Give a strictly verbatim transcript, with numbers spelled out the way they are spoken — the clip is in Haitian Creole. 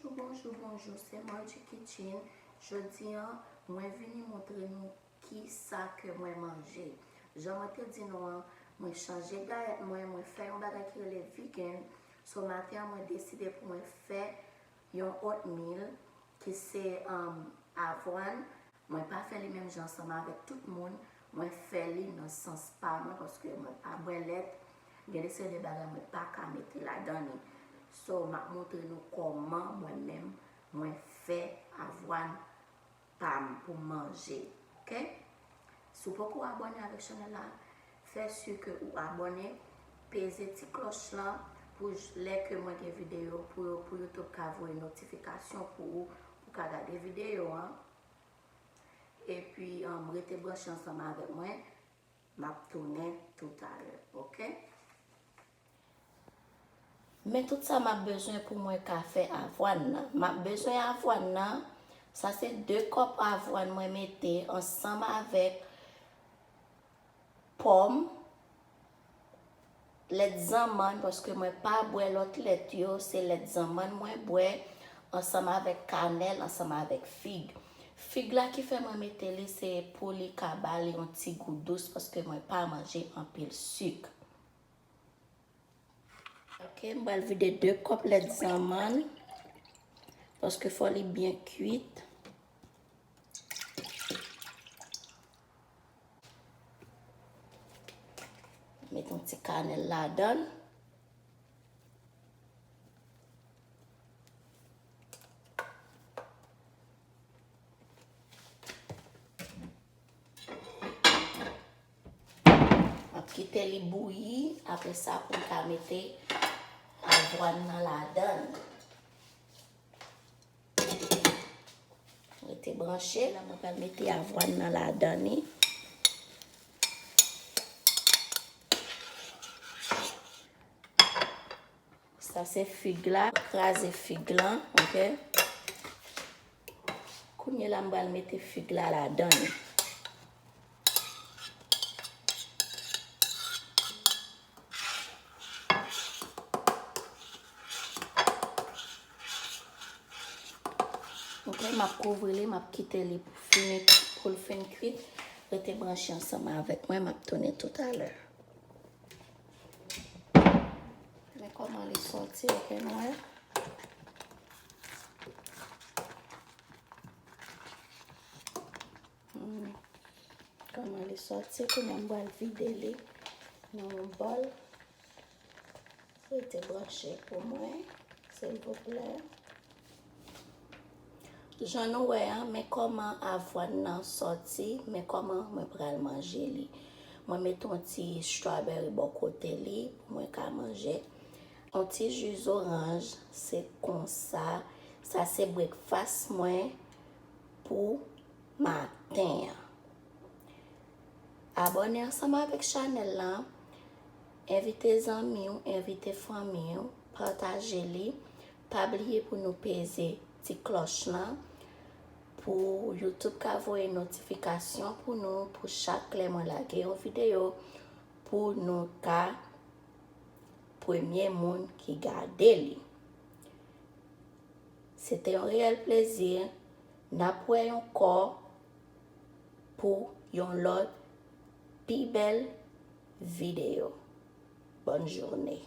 Bonjou, bonjou, bonjou, se Margie Kitchen. Jodi a, mwen vini montre nou ki sa ke mwen manje. Jan mwen te di nou an, mwen chanje dayèt mwen, mwen fè yon bagay ki rele vegan. So, maten an, mwen deside pou mwen fè yon oatmeal ki se, um, avwàn. Mwen pa fè li menm jan ansanm avèk tout moun. Mwen fè li nan sans pa mwen paske mwen pa bwè lèt. Gen de seri de bagay mwen pa ka mete ladan li. So, m ap montre nou kòman mwen menm mwen fè avwàn pa m pou m manje. Oke? Si w poko abòne avèk chanèl la, fè si ke ou abòne, peze ti klòch lan pou j- lè ke mwen gen videyo pou, pou YouTube ka voye notifikasyon pou ou, pou w ka gade videyo an. Epi, um, rete branche ansanm avèk mwen. M ap tounen toutalè, oke? Men tout sa m ap bezwen pou mwen ka fè avwàn nan. M ap bezwen avwàn nan. Sa se de kòp avwàn mwen mete ansanm avèk pòm, lèt zanmann, paske mwen pa bwè lòt lèt yo, se lèt zanmann mwen bwè, ansanm avèk kanèl, ansanm avèk fig. Fig la ki fè mwen mete li, se pou li ka ba li yon ti gou dous, paske mwen pa manje anpil sik. Oke, m pral vide de kòp lèt zanmann, paske fò li byen kuit. Met yon ti kanèl ladan l. M ap kite li bouyi, apre sa pou m ka mete avwàn nan ladan l. Rete branche. La, mwen pral mete avwàn nan ladan li. Sa se fig la. Kraze fig lan, oke? Kounye la, m pral mete fig la ladan li. Ok, m ap kouvri li, m ap kite li pou fini, pou l fin kuit. Rete branche ansanm avèk mwen, m ap tounen toutalè. Men kòman li sòti, ok, nou wè. Hmm. Kòman li sòti, kounye a m pral vide li nan yon bòl. Rete branche pou mwen, silvouplè. Jan nou wè a, men kòman avwàn nan sòti, men kòman mwen pral manje li. Mwen met yon ti strawberry bò kote li pou mwen ka manje. Yon ti ji zoranj, se konsa. Sa se breakfast mwen pou maten an. Abòne ansanm avèk chanèl lan. Envite zanmi w, envite fanmi w, pataje li. Pa bliye pou nou peze ti klòch lan pou YouTube ka voye notifikasyon pou nou, pou chak lè mwen lage yon videyo, pou nou ka premye moun ki gade li. Se te yon reyèl plezi. N ap wè ankò pou yon lòt pi bèl videyo. Bòn jounen.